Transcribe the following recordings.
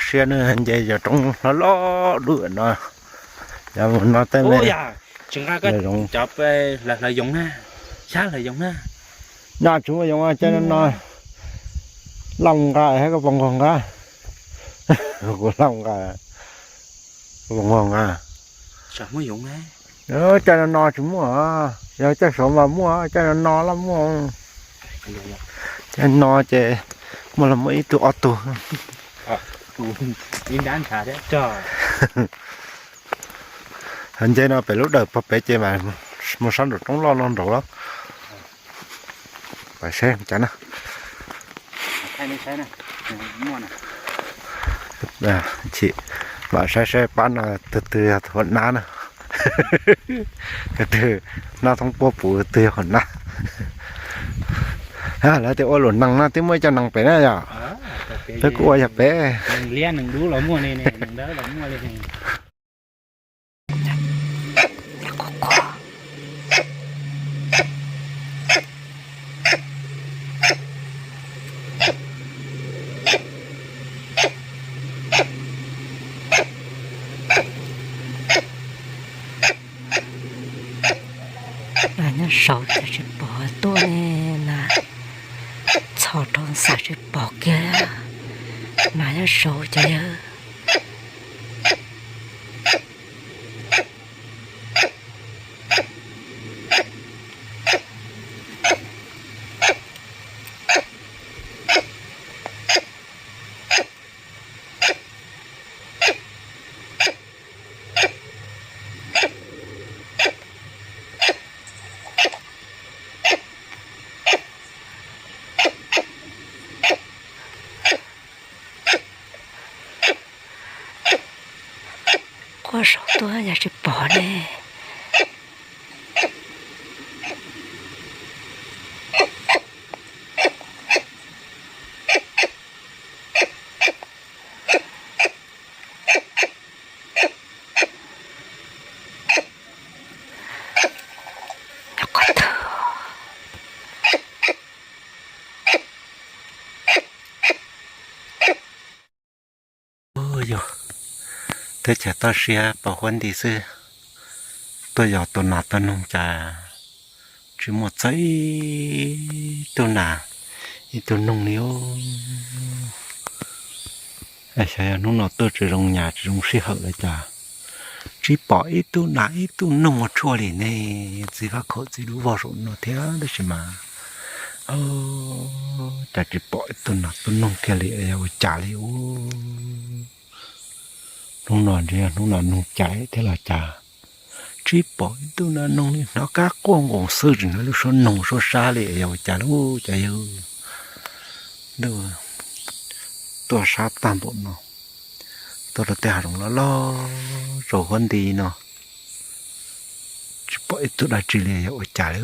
Siab nws nce yog roob hlob loj dub no, yog mus no tej me, cov hlaws yoov na, xyab hlaws yoov na. Nyob tsis muaj yoov, caij no no, Looj nqa thiab koj puas nquag nqa? Kuv Looj nqa, koj puas nquag nqa? Caij no no tsis muaj, yog caij saud mas muaj, caij no no los muaj. Caij no ces muaj los muaj ib tug ob tug. Nce no pem lub dawm pog pem ces mas mus sab nraum roob loj no nraud lawm. Pab saib cas na. Chim, mam saib saib pab no twg twg yog tus huam nab na. Twg nab thoob puab puv twg yog huam nab. Lawv tias ua lus nees no twb muaj ib co nees pem na yom. Peb kuj ua yog peb. Nas nyob saud ces tsis pom tuaj ne, nas txhos rau xav tsis pom kiag. Nas nyob saud ces yog Quaj saum tuaj yog tsis pom ne. Yog teb chaws toj siab pos huab nti xwb, tuaj yos tus nas tus noog cas tsis muaj txog ib tug nas ib tug noog li os. Xyov yog hnub no tuaj tsis zoo nyas tsis zoo sij hawm los cas tsis pom ib tug nas ib tug noog ua tshuaj li ne. Txiv Vaj Khaum txiv lub voj saum no thiab tab sis mas cas tsis pom ib tug nas tug noog kiag li, yog ua cas li ub. Hnub no ntshe yog hnub nas noog caiv thiab los cas tsis pom ib tug nas noog li, hnov kab quaj nkoos xwb tsis hnov lub suab noog suab sab li, yog ua cas lub cas yog. Ntuj, tuaj sab tag npaum no, tuaj rau tej hav zoov loj loj tsaus huab nti no tsis pom ib tug dab tsi li, yog ua cas li.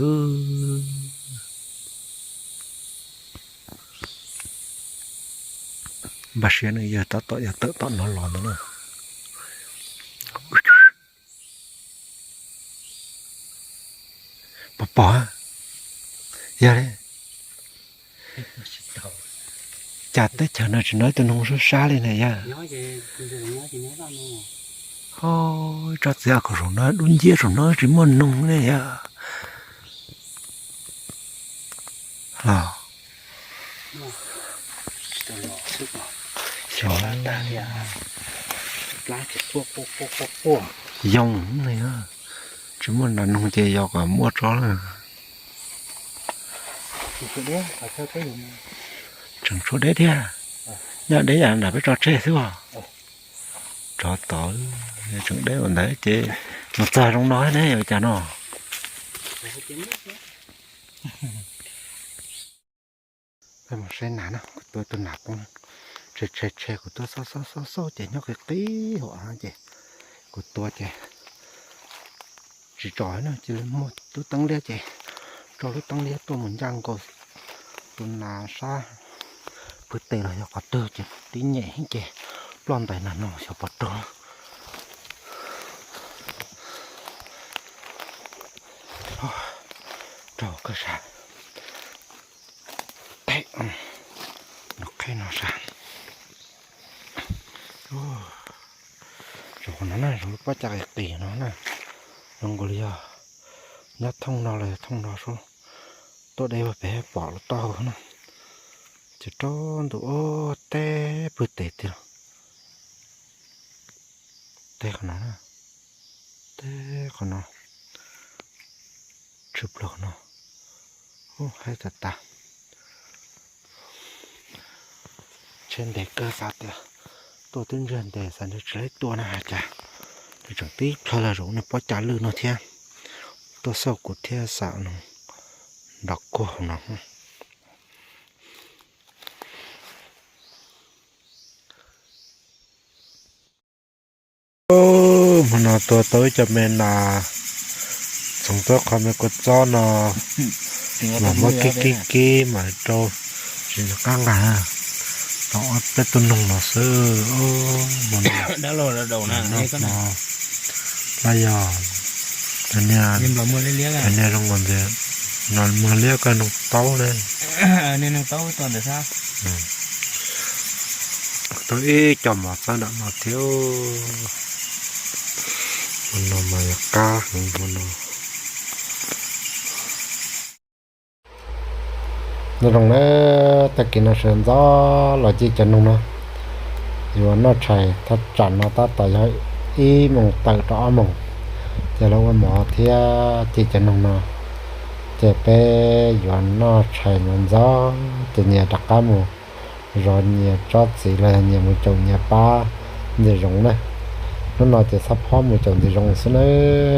Npaj siab ne, yog tab tom yog tawm tom no los ntawd na. Pom pom, yog li. Cas teb chaws no tsis hnov ib tug noog sab sab li na yog. Ho tsob txiv a kom saum no dub nciab saum no tsis muaj noog ne yog. Los xyov, yoo ne, tsis muaj nas noog ces yog kom muaj tsob lawm. Tseem tshuav deb thiab, nyob deb yam nram peb tso tseg xwb os. Tsov tod, tseem deb ua ntawd ces mus txog zoo no ne, ua cas no. Peb mus saib nas na, kuv tua tus nas poob, tshe tshe tshe kuv tuaj xauj xauj xauj xauj ces nyob qis qis hauv av ces kuv tua ces tsis tsom na, cia li muaj lub teeb liab ces tso lub teeb liab tuaj mus ncaj nkaus tus nas sab pw tes los yog qhov twg ces tib nyem heev ces ploj ntais nas no xyov puas raug. Raug kawg sas. Nov qheb no sas. Ub, zoo qhov no na, zoo lub pob cag qis qis no na, zoo nkaus li yog nyob thooj no los yog thooj no sub, tuaj deb ua pem pom lub taub hau na, ces rau ntu ub teb pwg tes tiag. Teb qhov no na, teb qhov no, tshwm plaws qhov no, ub haib tas tas. Tsheb ntev kawg xav tias tuaj twb ntsiag ntev xav nrhiav tsis laib tua na has cas nws tseem tib plhaw los zaum niag pob cag lwj no thiab. Tuaj xauj kuv thiab xav no nrov kuag hauv no. Hmo no tua tau ib co me nas, txhoov tau qhov me kua txob no, mas muab kib kib kib mas rau tsis nco qab nqa. Tau ob peb tug noog no xwb. Hmo no, no, no, yog niag, niag zoo nkaus ntxiv, no muag liab koj noog taub ne. Tau ib co mov txawb nram no thiab. Hmo no mas yog qab heev hmo no. Nyob zoo na, tag kis no sawv ntxov los ciaj cov noog no, yuav noj tshais thaj tsam no tab tom yog ib moos tawm rau ob moos, ces los ua mov thiab ciaj cov noog no, ces peb yuav noj tshais ntxov ntxov ces nyias rov qab mus zov nyias tsob txiv los yog nyias mus caum nyias pab ntxiv zoov na. Hnub no ces txhob phob mus caum ntxiv zoov xwb nawb.